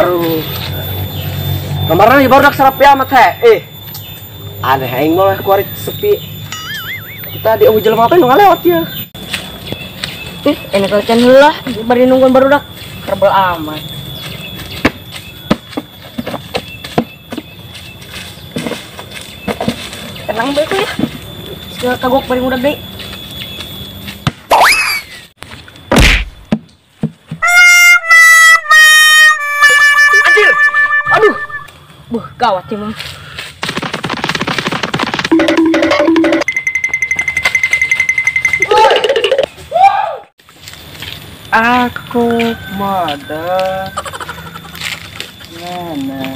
Aduh. Kemarin baru dak serap ya amat teh. Aneh aing mah kuari sepi. Kita di jelema apa nu ngalewat ya. Enak can heula bari nungguan barudak. Kerbel amat. Tenang bae ya. Segala kagok bari ngudag deui. Anjir. Aduh. Buh, gawat sih mah. Aku mada nana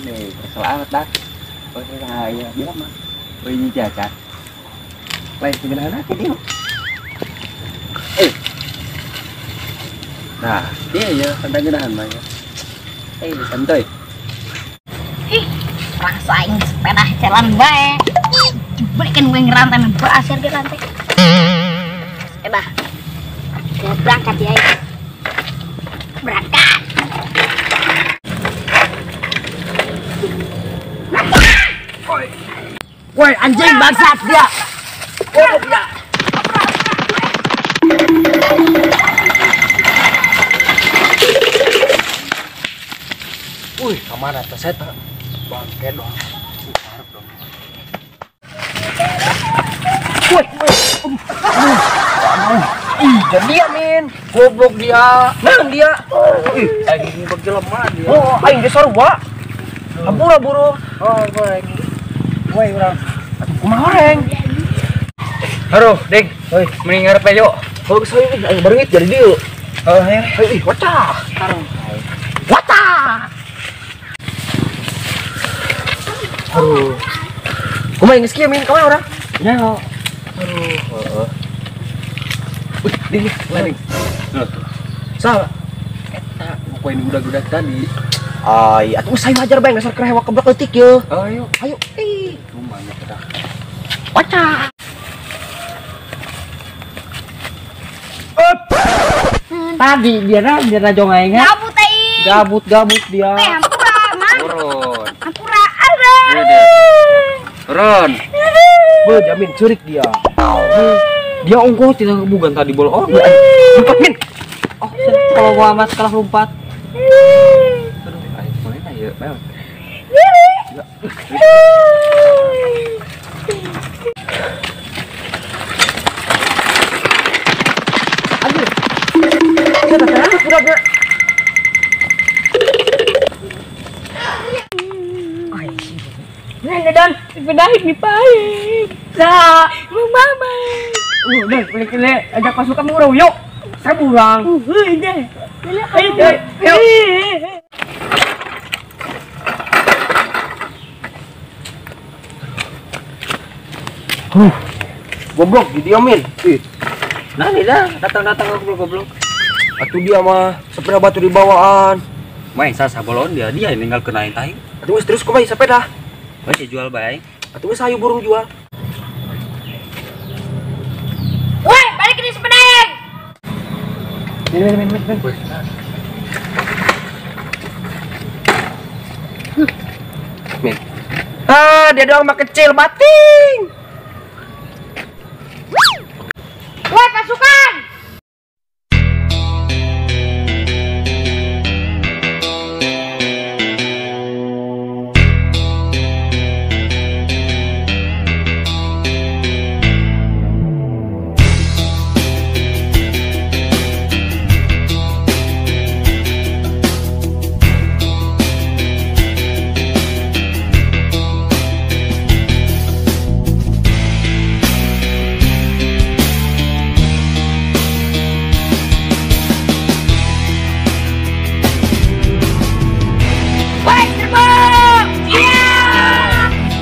nih selamat dah. Oh saya bilang mah. Oh ini cacat. Lain sebenarnya dia. Nah, dia ya tentang mah ya. Santai. Ih, rasa aing sepeda jalan bae. Belikan gue ngerantai berasir ke rantai. Sepeda. Berangkat ya. Berangkat. Woi, anjing bangsat dia. Oh, dia. Wih, kemana tuh saya tak bangke dong. Harap dong. Woi, ih, jadi dia min, goblok dia, nang dia. Ih, aing bagi lemah dia. Oh, aing geus sarua. Hampura buru. Oh, baik. Woi, urang. Atuh kumaha oreng? Aduh, Ding. Oi, mending ngarep aja yuk. Oh, geus aing aing beungit jadi dieu. Heeh, ayo. Ih, wacah. Wacah. Aduh. Kumaha geus kieu min, kumaha urang? Nya. Aduh, heeh. Wih, ding, lain. Salah. Eta, poin budak-budak tadi. Ai, atuh saya wajar bae dasar keur hewa keblek leutik ye. Ayo, ayo. Ih, lumayan kita. Wacah. Tadi dia najong aing. Gabut aing. Gabut-gabut dia. Hampura, Mang. Turun. Hampura. Aduh. Turun. Be, jamin curik dia. Dia ongkoh tidak kebugan tadi bola. Oh, lompat min. Oh, kalau gua amat kalah lompat. Aduh, ayo boleh ayo. Ayo. Aduh. Saya tak tahu budaknya. Nah, dan pindahin di pahit. Lah, mama. Udah, boleh ajak pasukan murau yuk. Saya burang. Udah. Ayo, ayo. Goblok didiemin. Ih. Nah, nih dah, datang-datang goblok-goblok. Atuh dia mah sepeda batu di bawaan. Main sasa bolon dia yang ninggal kenain tahi. Atuh geus terus kumaha sepeda? Masih jual bae. Atuh geus hayu burung jual. Woi, balik ini sepeda. Min. Min. Ah, dia doang mah kecil bating. Woi, pasukan.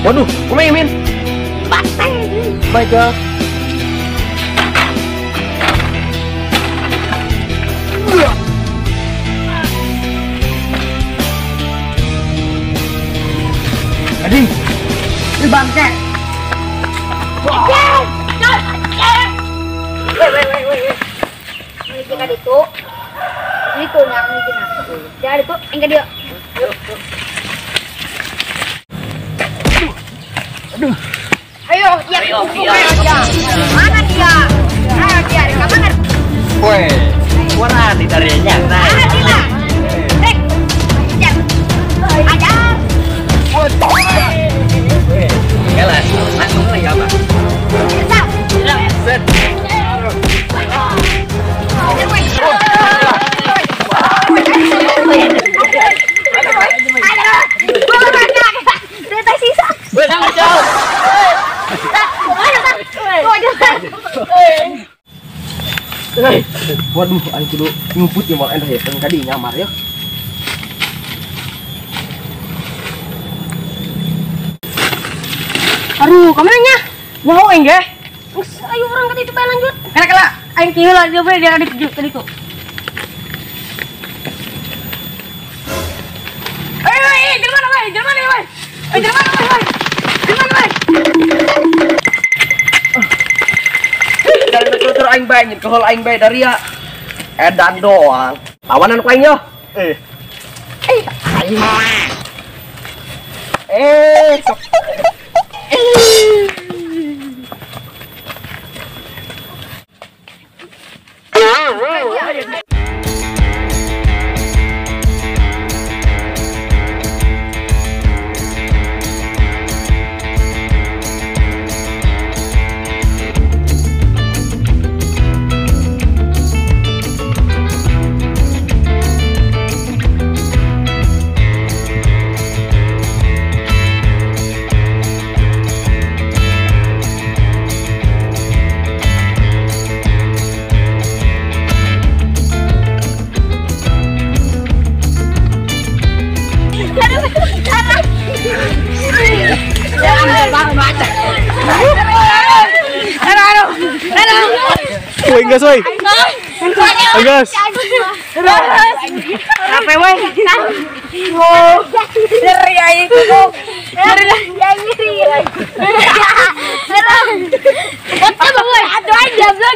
Waduh, kumaha min? Batang. Baik ya. Ading. Ini bangke. Ka ditu, aing ka dieu. Aduh. Ayo, ya, ya. Mana dia? Ayo dia, di mana? Woi, warna di darinya. Mana dia? Rek. Ajar. Woi. Kelas, langsung lagi apa? Set. Waduh, aing kudu ngumput ya mal endah ya tadi nyamar ya. Aduh, kamana nya? Nyaho aing ge. Geus ayo urang ka ditu bae lanjut. Kala-kala aing kieu lah dia bae dia ka ditu. Eh, jelema mana bae? Jelema mana bae? Eh, jelema mana bae? Jelema mana bae? Dari tutur aing bae nyin kehol aing bae dari ya. Edan doang. Lawanan ku aing yo. Eh. Aing. Eh, sok. Woi, gas woi. Gas. Apa woi? Oh, nyeri aing. Nyeri nyeri. Aduh, aing jablok.